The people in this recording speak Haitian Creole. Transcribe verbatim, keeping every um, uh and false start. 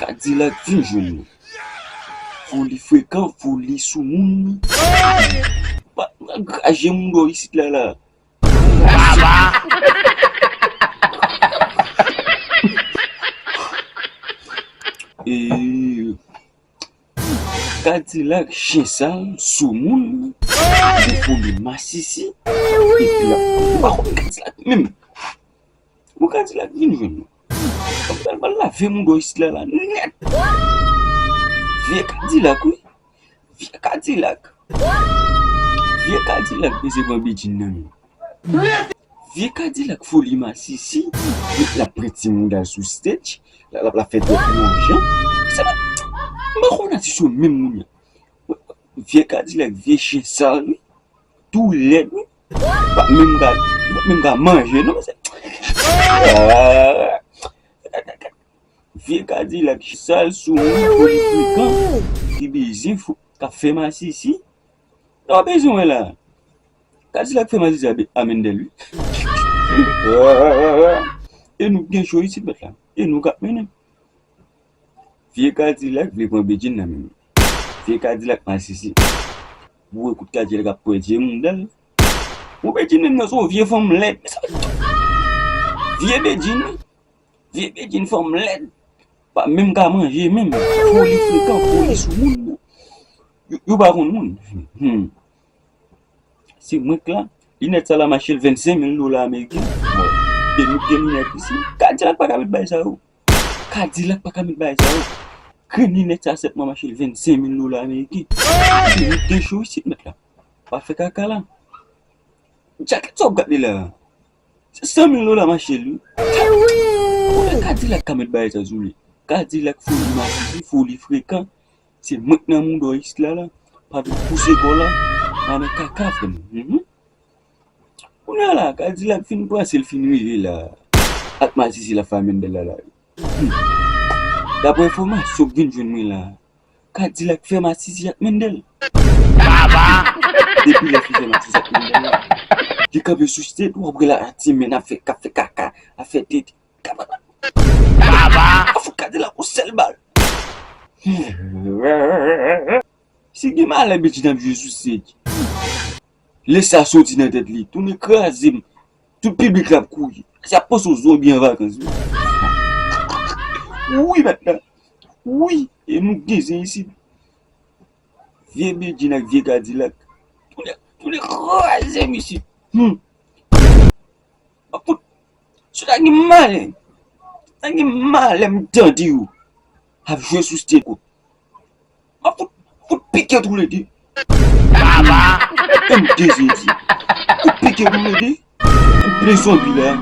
Kadilak vin jwenn nou. Foli frekan, foli sou moun. Pa angaje moun dò isit la la. Baba! E Kadilak chen sal sou moun. Li foli masisi. Epi la, ou pa konn Kadilak menm. Ou Kadilak vin jwenn nou. Ou pral pral lave moun dò isit la la nèt. Vye Kadilak wi. Vye Kadilak. Vye Kadilak bezwen pran bedjin nan men. Vye Kadilak foli masisi. L ap pran ti mouda l sou stage. L ap, l ap fè tèt li yon jan. Se pa, m pa konn si se menm moun nan. Vye Kadilak, vye chen sal wi. Tou lèd wi. Li pa menm ka, li pa menm ka manje non. Se, ah. Vye Kadilak sal sou moun, foli frekan, ki bezwen fo-, k ap fè masisi. Sa w bezwen wè la? Kadilak fè masisi a Mendel wi. E nou k gen cho isit mèt la. E nou k ap mennen. Vye Kadilak vle pran bedjin nan men m. Vye Kadilak masisi. Boure kout Kadilak ap pwèdye mouda l. Bon bedjin menm nan se yon vye fanm lèd. Vye bedjin wi. Vye bedjin fanm lèd. Pa menm ka manje menm. Foli frekan, foli sou moun. Yo, yo pa konn moun. Hmm. Se mwen k la. Linèt sa la mache l vennsenk mil dola ameriken. E nou gen linèt isi. Kadilak pa ka met bagay sa yo. Kadilak pa ka met bagay sa yo. Grenn linèt sa sèt mwa mache l vennsenk mil dola ameriken. Se nou k gen cho isit mèt la. Pa fè kaka la. Djakèt sa w ap gade la. Se san mil dola mache l wi. Kote Kadilak ka met bagay sa sou li? Kadilak foli masisi, foli frekan. Se mwen k nan mouda w isit la la. Pa vin pouse kò w la. Pa nan kaka frè m. Mhm. Kounye a la, Kadilak fin pase l fin rive la. Ak masisi l ap fè a Mendel la la. Hmm. Daprè enfòmasyon k vin jwenn mwen la, Kadilak fè masisi ak Mendel. Baba! Depi lè fin fè masisi ak Mendel la, li kanpe sou stage, w ap wè l ak ti men ap fè, k ap fè kaka, ap fè tete. Baba! Ap fout Kadilak yon sèl bal. Si gen malè bedjin ap jwe sou stage. Lè sa soti nan tèt li, tounen kraze m. Tout piblik la ap kouri. Se ap panse yon zonbi an vakans wi. Wi mèt la. Wi, e nou gen zen isit. Vye bedjin ak vye Kadilak. Tounen, tounen kraze m isit. Hmm. Ap fout. Si w ta gen malè, ta gen malè m tande yo ap jwe sou stage. M ap fout, fout pike w toulede. Baba! M dezedi. Fout pike w toulede. M plen zonbi la.